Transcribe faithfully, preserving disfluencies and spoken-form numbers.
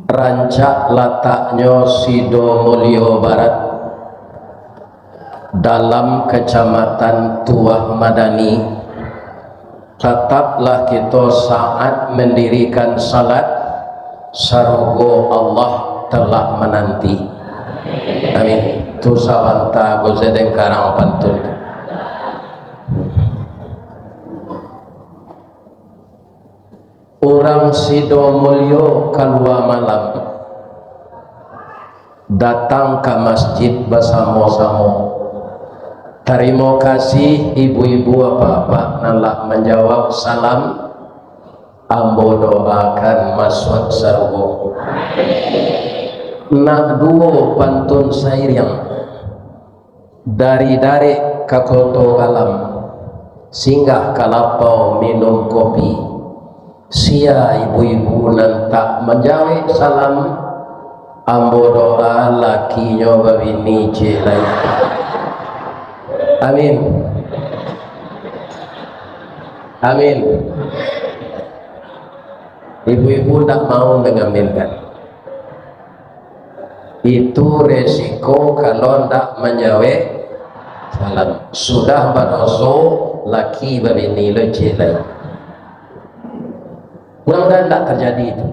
Rancak lataknyo Sidomulyo Barat, dalam Kacamatan Tuah Madani. Tataplah kito saat mendirikan salat, sarugo Allah telah menanti. Amin. Tu sabanta ko sadang karang pantun. Urang Sidomulyo kalua malam, datang ka masjid basamo-samo. Tarimo kasih ibu-ibu, apak-apak nan lah manjawab salam. Ambo doakan masuak sarugo. Nak duo pantun sairiang. Dari Darek ka Koto Galam, singgah ka lapau minum kopi. Sia ibu-ibu nan tak manjawek salam, ambo doa lakinyo babini ciek lai. Amin. Amin. Ibu-ibu ndak mau mengaminkan. Itu resiko kalau ndak manjawek salam. Sudah badoso, laki babini lo ciek lai. Mudah-mudahan ndak terjadi itu.